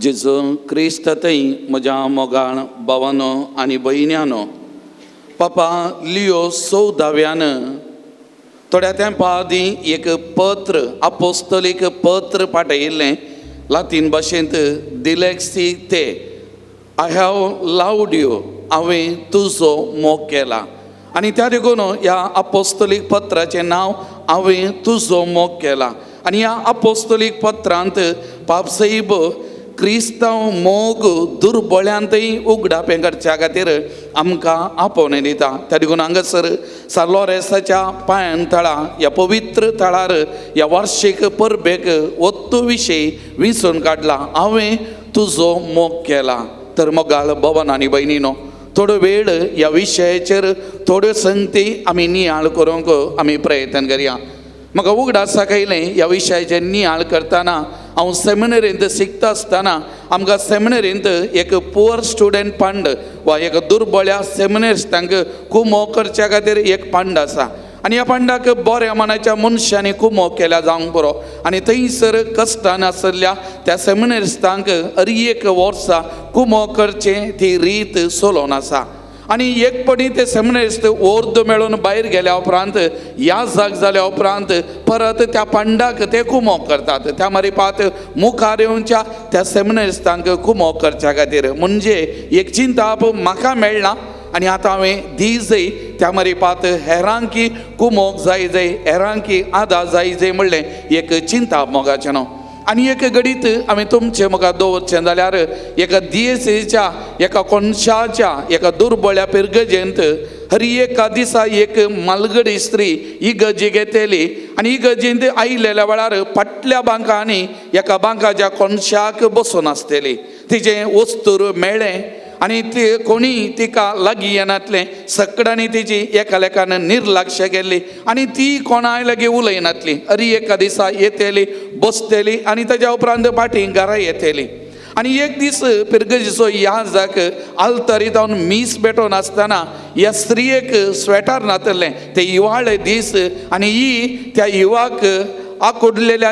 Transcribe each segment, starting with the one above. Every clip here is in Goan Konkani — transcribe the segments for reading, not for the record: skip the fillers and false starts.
जेजू क्रिस्त थंय म्हज्या मोगाळ भावानो आनी भयण्यानो, पापा लियो 14व्यान थोड्या तेंपा आदीं एक पत्र, आपोस्तलीक पत्र पाठयिल्लें लातीन भाशेंत, दिलेक्सी ते, I have loved you, हांवें तुजो मोग केला. आनी त्या देखून ह्या आपोस्तलीक पत्राचें नांव हांवें तुजो मोग केला. आनी ह्या आपोस्तलीक पत्रांत पापसाहेब क्रिस्तांव मोग दुर्बळ्यांतय उगडापें करच्या खातीर आमकां आपोवणें दिता. त्या देखून हांगासर सान लॉरेन्साच्या पांयान तळा ह्या पवित्र थळार ह्या वार्शीक परबेक वत्तू विशय विंचून काडला, हांवें तुजो मोग केला. तर मोगाळ भवन आनी भयणीनो, थोडो वेळ ह्या विशयाचेर थोड्यो संगती आमी नियाळ करूंक आमी प्रयत्न करया. म्हाका उगडास दाखयलें ह्या विशयाचेर नियाळ करतना हांव सेमिनरींत शिकता आसतना आमकां सेमिनरींत एक पुअर स्टुडंट फंड वा एक दुर्बळ्या सेमिनरिस्टांक कुमो करच्या खातीर एक फंड आसा. आनी ह्या फंडाक बऱ्या मनाच्या मनशांनी कुमो केल्या जावंक पुरो. आनी थंयसर कश्टान आशिल्ल्या त्या सेमिनरिस्टांक हर एक वर्सा कुमो करचें ती रीत चलोवन आसा. आनी एक पटी ते सेमिनरिस्ट ओर्द मेळून भायर गेल्या उपरांत ह्या जाग जाल्या उपरांत परत त्या पंडाक ते कुमो करतात. त्या मारिपात मुखार येवच्या त्या सेमिनरिस्टांक कुमो करच्या खातीर म्हणजे एक चिंताप म्हाका मेळना. आनी आतां हांवें दी जय त्या मारिपात हेरांकी कुमोक जाय जय, हेरांकी आदार जाय जय म्हणलें एक चिंताप मोगाचें न्हू. आनी एक घडीत आमी तुमचे मुखार दवरचें जाल्यार एका दियेसेच्या एका कोनशाच्या एका दुर्बळ्या पिरगजेंत हर एका दिसा एक मालगडी स्त्री इगर्जी घेतली आनी इगर्जेंत आयिल्ल्या वेळार फाटल्या बांकांनी एका बांकाच्या कोनशाक बसून आसतली. तिचें वस्तूर मेळ्ळें आनी ती कोणी तिका लागीं येनातलें. सकडांनी तिची एकालेकान निर्लक्ष केल्ली आनी ती कोणाय लागीं उलयनातली. अरी एका दिसा येतली बसतली आनी ताज्या उपरांत फाटीं घरा येतली. आनी एक दीस पिरगजीचो याजक आल्तरी जावन मीस भेटोवन आसतना ह्या स्त्रियेक स्वेटर नातलें ते हिवाळे दीस आनी ही त्या युवाक आकुडलेल्या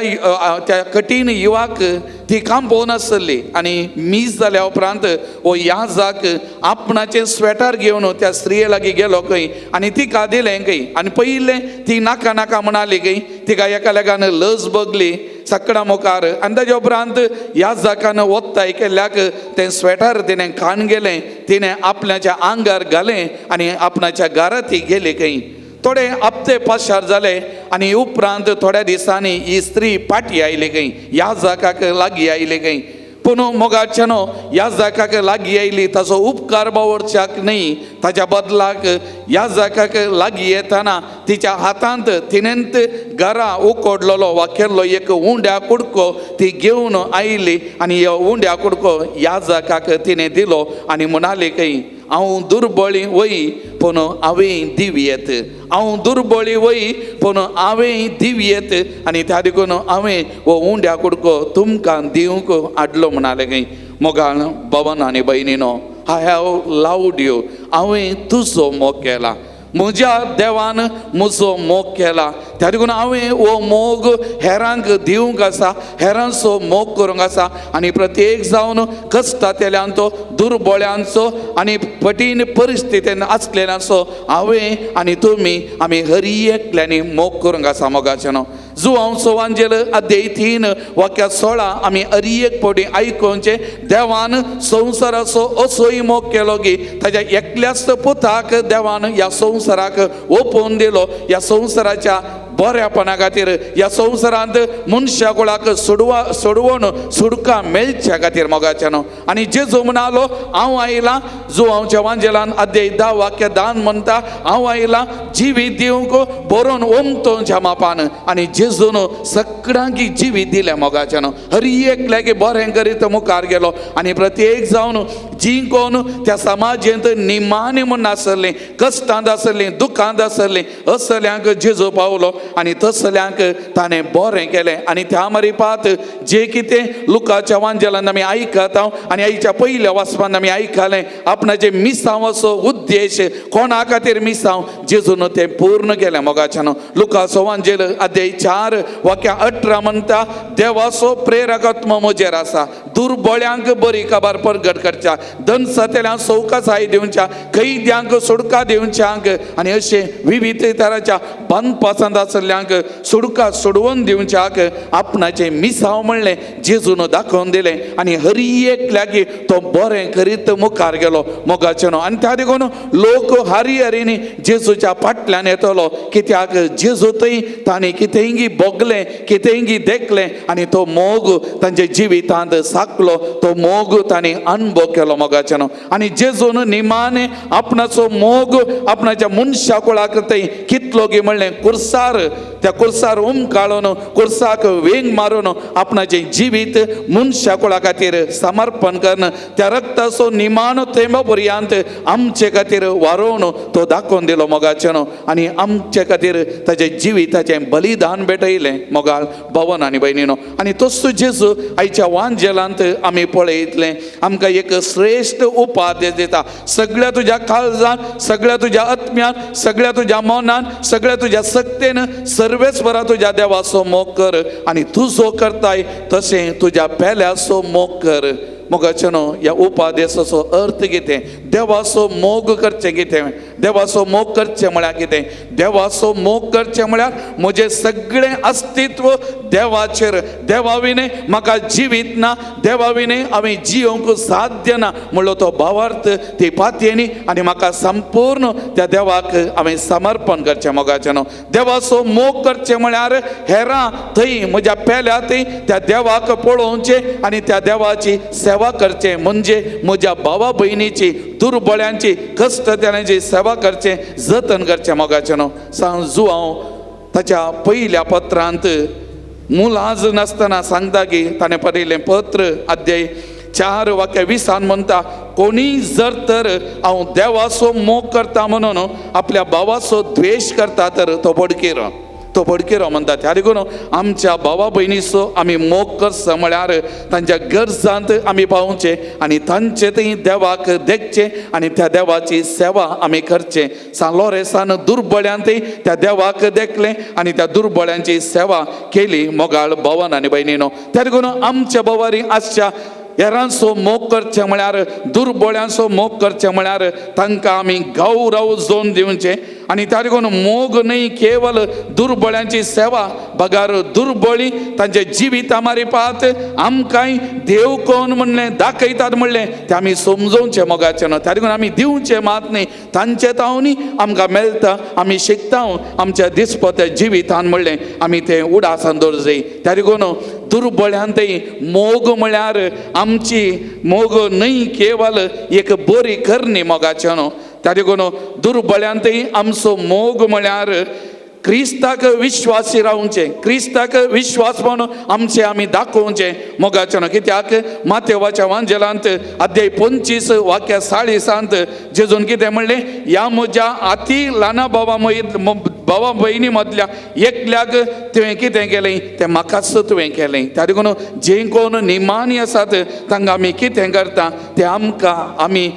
त्या कठीण युवाक ती कांपोवन आसली. आनी मीस जाल्या उपरांत हो याजक आपणाचें स्वेटर घेवन त्या स्त्रिये लागीं गेलो खंय आनी तिका दिलें खंय. आनी पयलें ती नाका नाका म्हणाली खंय, तिका एका लेगान लज बगली सकडा मुखार. आनी ताज्या उपरांत याजकान वत्ताय केल्ल्याक तें स्वेटर तिणें खाण गेलें, तिणें आपल्याच्या आंगार घालें आनी आपणाच्या घरा ती गेली खंय. थोडे हप्ते पाशार जाले आनी उपरांत थोड्या दिसांनी ही स्त्री फाटी आयली खंय, याजकाक लागीं आयली खंय. पूण मोगाचें न्हू याजकाक लागीं आयली ताचो उपकार बावडच्याक न्हय, ताच्या बदलाक याजकाक लागीं येतना तिच्या हातांत तिणेंत घरा उकडलेलो वा केल्लो एक उंड्या कुडको ती घेवन आयली आनी ह्यो उंड्या कुडको याजकाक तिणें दिलो आनी म्हणाली खंय, हांव दुर्बळी वय पूण हांवें दिवयेत, हांव दुर्बळी वय पूण हांवें दिवयेत आनी त्या देखून हांवें हो उंड्या कुडको तुमकां दिवंक हाडलो म्हणाले खंय. मोगाळ भवन आनी भयणीनो, I have loved you, हांवें तुजो मोग केला, म्हज्या देवान म्हजो मोग केला, त्या देखून हांवें हो मोग हेरांक दिवंक आसा, हेरांचो मोग करूंक आसा. आनी प्रत्येक जावन कश्टांतल्यांचो दुर्बळ्यांचो आनी कठीण परिस्थितीन आसलेल्यांचो हांवें आनी तुमी आमी हरी एकल्यांनी मोग करूंक आसा. मोगाचें न्हू जुवांव सोवांजेल अध्याय 3 वाक्या 16 आमी हरी एक फावटी आयकोवचें, देवान संवसाराचो असोय मोग केलो की ताज्या एकल्याच पुताक देवान ह्या संवसाराक ओपोवन दिलो, ह्या संवसाराच्या बऱ्यापणा खातीर, ह्या संवसारांत मनशा कुळाक सोडवण सुडका मेळच्या खातीर. मोगाचें न्हू आनी जेजू म्हणालो हांव आयलां, जुवांवच्या वांजेलान अध्याय 10 वाक्य 10 म्हणटा हांव आयलां जिवीत दिवंक बरोवन ओमतोच्या मापान. आनी जेजून सगळ्यांक जिवीत दिलें. मोगाचें न्हू हर एकल्याक बरें करीत मुखार गेलो आनी प्रत्येक जावन जी कोण त्या समाजेंत निमाणी म्हूण आसलीं, कश्टांत आसलीं, दुखांत आसलीं, असल्यांक जेजू पावलो आनी तसल्यांक ताणें बरें केलें. आनी त्या मारिपात जे कितें लुकाच्या वांजेलान आमी आयकता आनी आयच्या पयल्या वाचपान आमी आयकलें आपणाचे मिसांवाचो उद्देश कोणा खातीर मिसांव जेजून तें पूर्ण केलें. मोगाच्यान लुकाचो वांजेल अध्याय 4 वाक्या 18 म्हणटा देवाचो प्रेरकात्म म्हजेर आसा, दुर्बळ्यांक बरी खबर परगट करच्या, दनसतेल्यांक सवकासाय दिवच्या, कैद्यांक सुडका दिवच्यांक आनी अशें विविध तराच्या बांदपासांत आसल्ल्यांक सुडका सोडवून दिवच्याक आपणाचें मिसांव म्हणलें जेजून दाखोवन दिलें आनी हरी एकल्याक तो बरें करीत मुखार गेलो मोगाचें न्हू. आनी त्या देखून लोक हरी हरीनी जेजूच्या फाटल्यान येतलो, कित्याक जेजू थंय तांणी कितेंगी भोगलें, कितेंगी देखलें आनी तो मोग तांच्या जिवितांत साकलो, तो मोग तांणी अनुभव केलो मोगाचें न्हू. आनी जेजून निमाणे आपणाचो मोग आपणाच्या मनशा कुळाक थंय कितलो गी म्हणलें कुर्सार, त्या कुर्सार उमकाळून कुर्साक वेंग मारून आपणाचें जिवीत मनशा कुळा खातीर समर्पण करून त्या रक्ताचो निमाणो थेंबा पर्यंत आमचे खातीर वारोवन तो दाखोवन दिलो मोगाचें न्हू. आनी आमचे खातीर ताचें जिविताचें बलिदान भेटयलें मोगाळ भवन आनी भयणीनो. आनी तसो जेजू आयच्या वांजेलांत आमी पळयतलें आमकां एक श्रेश्ठ उपादेश दिता, सगळ्या तुज्या काळजान, सगळ्या तुज्या आत्म्यान, सगळ्या तुज्या मनान, सगळ्या तुज्या सक्तेन सर्वेस्वरा तुज्या देवाचो मोग कर आनी तूं जो करताय तशें तुज्या पेल्याचो मोग कर. मोगाचें न्हू ह्या उपादेशाचो अर्थ कितें? देवाचो मोग करचें कितें? देवाचो मोग करचें म्हळ्यार कितें? देवाचो मोग करचें म्हळ्यार म्हजें सगळें अस्तित्व देवाचेर, देवा विणें म्हाका जिवीत ना, देवा विणें हांवें जियोंक साध्य ना म्हणलो तो भावार्थ ती पातयेनी आनी म्हाका संपूर्ण त्या देवाक हांवें समर्पण करचें मोगाचें न्हू. देवाचो मोग करचें म्हळ्यार हेरां थंय म्हज्या पेल्या थंय त्या देवाक पळोवचें आनी त्या देवाची सेवा करचें, म्हणजे म्हज्या भावा भयणीची, दुर्बळ्यांची, कश्टतेल्यांची सेवा करचें, जतन करचें मोगाचें न्हू. सांग जुआंव ताच्या पयल्या पत्रांत मुलाज नासतना सांगता की ताणें बरयलें पत्र अध्याय 4 वाक्य 20 म्हणटा, कोणी जर तर हांव देवाचो मोग करता म्हणून आपल्या भावाचो द्वेश करता तर तो बडकेरो, तो बडकेरो म्हणटा. त्या देखून आमच्या भावा भयणीचो आमी मोग करचो म्हळ्यार तांच्या गरजांत आमी पावचें आनी तांचे थंय देवाक देखचें आनी त्या देवाची सेवा आमी करचें. सान लोरेसान दुर्बळ्यांतय त्या देवाक देखलें आनी त्या दुर्बळ्यांची सेवा केली मोगाळ भवन आनी भयणीनो. त्या देखून आमच्या भावारी आसच्या हेरांचो मोग करचें म्हळ्यार, दुर्बळ्यांचो मोग करचें म्हळ्यार तांकां आमी गौरव जोन दिवचें. आनी त्या देखून मोग न्हय केवल दुर्बळ्यांची सेवा बगार दुर्बळी तांचे जिविता मारिपात आमकांय देव कोण म्हणलें दाखयतात म्हणलें तें आमी समजोवचें मोगाचें न्हू. त्या देखून आमी दिवचें मात न्हय, तांचे तावनी आमकां मेळटा, आमी शिकता आमच्या दिसपत्या जिवितान म्हणलें आमी तें उडासान दवरचें. त्या देखून दुर्बळ्यांतय मोग म्हळ्यार आमची मोग न्हय केवल एक बरी करणी मोगाचें न्हू. त्या देखून दुर्बळ्यांतय आमचो मोग म्हळ्यार क्रिस्ताक विश्वासी रावचें, क्रिस्ताक विश्वास म्हणून आमचें आमी दाखोवचें मोगाचें न्हू. कित्याक मातेवाच्या वांजेलांत अध्याय 25 वाक्य 40 जेजून कितें म्हणलें, ह्या म्हज्या आती ल्हाना भावा भावा भयणी मदल्या एकल्याक तुवें कितें केलें तें म्हाकाच तुवें केलें. त्या देखून जे कोण निमाणी आसात तांकां आमी कितें करता तें आमकां आमी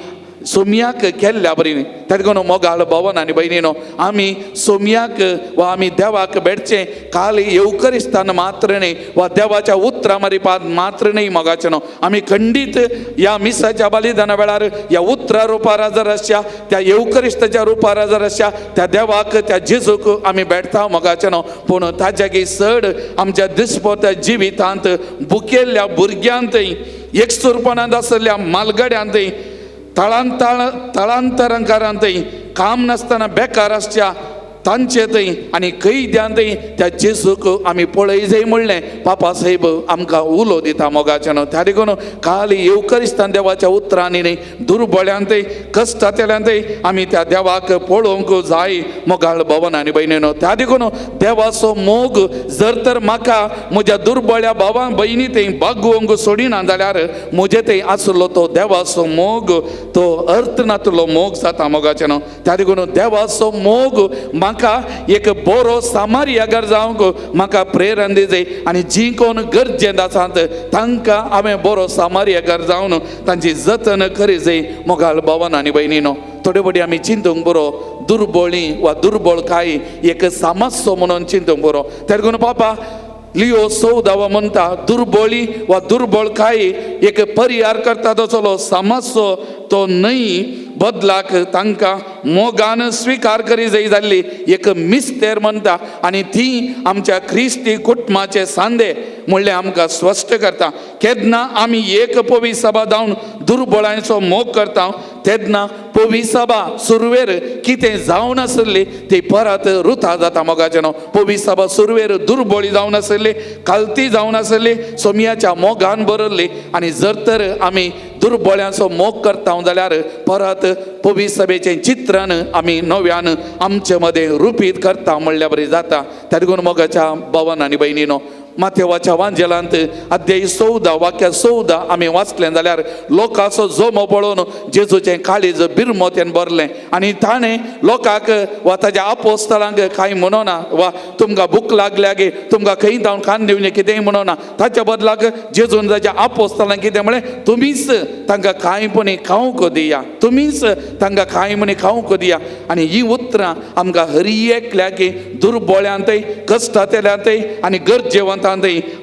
सोम्याक केल्ल्या बरी. त्या देखून मोगाळ भवन आनी भयणीनो आमी सोम्याक वा आमी देवाक भेटचें काल येवकरिस्तान मात्र न्हय वा देवाच्या उतरां मारिपात मात्र न्हय मोगाचें न्हू. आमी खंडीत ह्या मिसाच्या बलिदाना वेळार ह्या उतरा रुपार जर आसच्या, त्या येवकरिस्ताच्या रुपार जर आसच्या, त्या देवाक त्या जेजूक आमी भेटता मोगाचें न्हू. पूण ताज्याकी चड आमच्या दिसपत्या जिवितांत भुकेल्ल्या भुरग्यांतय, एकसुरपणांत आसलेल्या मालगड्यांतय, तळांतरंकारांतय, काम नासतना बेकार आसच्या तांचे थंय आनी कैद्यांतय त्या जेजूक आमी पळय जाय म्हणलें पापा साहेब आमकां उलो दिता मोगाचें न्हू. त्या देखून काल येवकरिस्तान देवाच्या उतरांनी न्हय दुर्बळ्यांतय कश्टांतल्यांतय आमी त्या देवाक पळोवंक जाय मोगाळ भवन आनी भयणीनो. त्या देखून देवाचो मोग जर तर म्हाका म्हज्या दुर्बळ्या भावा भयणी थंय बागोवंक सोडिना जाल्यार म्हजे थंय आसलो तो देवाचो मोग तो अर्थ नातलो मोग जाता मोगाचें न्हू. त्या देखून देवाचो मोग म्हाका एक बरो सामारियागार जावंक म्हाका प्रेरण दिजाय आनी जी कोण गरजेंत आसात तांकां हांवें बरो सामारियागार जावन तांची जतन करी जाय मोगाळ भवन आनी भयणीनो. थोडे फावटी आमी चिंतूंक बरो दुर्बळी वा दुर्बळ काय एक समस्यो म्हणून चिंतूंक बरो. त्या देखून पापा लियो 14 म्हणटा दुर्बळी वा दुर्बळकाय एक परिहार करता तसलो समजचो तो न्हय, बदलाक तांकां मोगान स्विकार करी जाय जाल्ली एक मिस्तेर म्हणटा. आनी ती आमच्या क्रिस्ती कुटुंबाचे सांदे म्हणल्यार आमकां स्पश्ट करता. केन्ना आमी एक पवी सभा जावन दुर्बळांचो मोग करता तेन्ना पवी सभा सुरवेर कितें जावन आसली ती परत रुथा जाता. मोगाचें न्हू पवी सभा सुरवेर दुर्बळी जावन आसली, खालती जावन आसली, सोमयाच्या मोगान भरल्ली. आनी जर तर आमी दुर्बळ्यांचो मोग करता जाल्यार परत पवी सभेचें चित्रण आमी नव्यान आमचे मदें रुपीत करता म्हणल्या बरी जाता. त्या देखून मोगाच्या भवन आनी भयणीनो, माथेवाच्या वांजेलांत अध्याय 14 वाक्य 14 आमी वाचलें जाल्यार लोकांचो जमो पळोवन जेजूचें काळीज बिरमोतेन भरलें आनी ताणें लोकांक वा ताज्या आपोस्तलांक कांय म्हणोना वा तुमकां भूक लागल्या गे, तुमकां खंय जावन खान दिवचें कितेंय म्हणोना. ताच्या बदलाक जेजून ताज्या आपोस्तलांक कितें म्हळें, तुमीच तांकां कांय पणी खावंक दिया, तुमीच तांकां कांय म्हणी खावंक दिया. आनी ही उतरां आमकां हरी एकल्याक दुर्बळ्यांतय कश्टांतल्यांतय आनी गरजेवंतांतय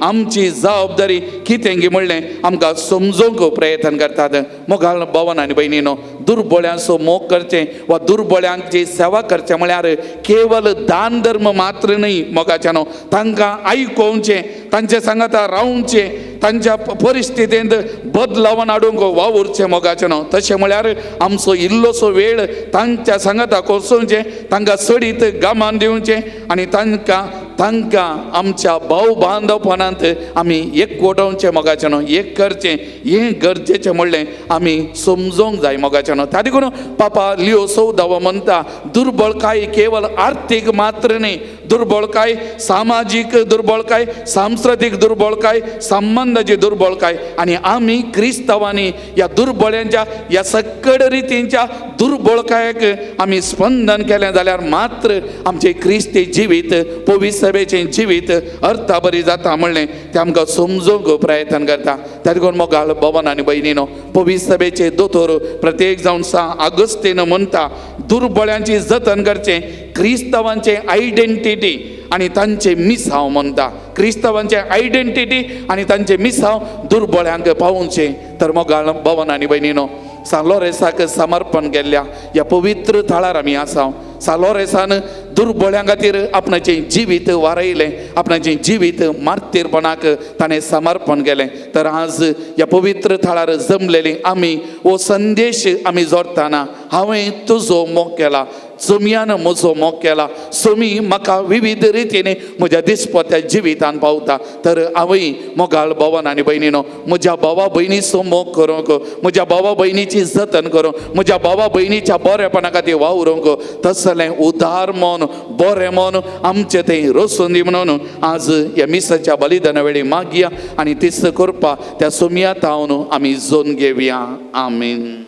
आमची जबाबदारी कितें गी म्हणलें आमकां समजूंक प्रयत्न करतात. मोगाळ भवन आनी भयणीनो, दुर्बळ्यांचो मोग करचें वा दुर्बळ्यांची सेवा करचें म्हळ्यार केवल दान धर्म मात्र न्हय. मोगाच्यानो, तांकां आयकोवचें, तांचे सांगाता रावचें, तांच्या परिस्थितींत बदलावन हाडूंक वावुरचें. मोगाचें न्हू तशें म्हळ्यार आमचो इल्लोसो वेळ तांच्या सांगाता कोसोवचें, तांकां सडीत गामान दिवचें आनी तांकां तांकां आमच्या भाव बांदवपणांत आमी एकवटोवचें. मोगाचें न्हू एक करचें हें गरजेचें म्हणलें आमी समजोंक जाय. मोगाचें न्हू त्या देखून पापा लियो 14 म्हणटा दुर्बळकाय केवल आर्थीक मात्र न्हय, दुर्बळकाय सामाजीक दुर्बळकाय, सांस्कृतीक दुर्बळकाय, संबंदाची दुर्बळकाय. आनी आमी क्रिस्तांवांनी ह्या दुर्बळ्यांच्या ह्या सकड रितींच्या दुर्बळकायेक आमी स्पंदन केलें जाल्यार मात्र आमचें क्रिस्ती जिवीत पवित्र सभेचें जिवीत अर्थाबरी जाता म्हणलें तें आमकां समजूंक प्रयत्न करता. त्या देखून मोगाळ भवन आनी भयणीनो, पवित्र सभेचे दोतोर प्रत्येक जावन सा आगस्तीन म्हणटा दुर्बळ्यांची जतन करचें क्रिस्तांवांचें आयडेंटिटी आनी तांचे मिसांव म्हणटा. क्रिस्तांवांचे आयडेंटिटी आनी तांचे मिसांव दुर्बळ्यांक पावोवचें. तर मोगाळ भवन आनी भयणीनो, सान लोरेसाक समर्पण केल्ल्या ह्या पवित्र थळार आमी आसा. सान लोरेसान दुर्बळ्यां खातीर आपणाचें जिवीत वारयलें, आपणाचें जिवीत मार्तीरपणाक ताणें समर्पण केलें. तर आज ह्या पवित्र थळार जमलेली आमी हो संदेश आमी जोडटाना, हांवें तुजो मोग केला, सोमयान म्हजो मोग केला, सोमी म्हाका विविध रितीन म्हज्या दिसपत्या जिवितान पावता. तर हांवूय मोगाळ भवन आनी भयणीनो, म्हज्या भावा भयणीचो मोग करूंक, म्हज्या भावा भयणीची जतन करूंक, म्हज्या भावा भयणीच्या बरेपणा खातीर वावरूंक तसलें उदार मन बरें मन आमचें थंय रसून दी म्हणून आज ह्या मिसाच्या बलिदाना वेळी मागया आनी तीस करपा त्या सोमया तावन आमी जोन घेवया. आमीन.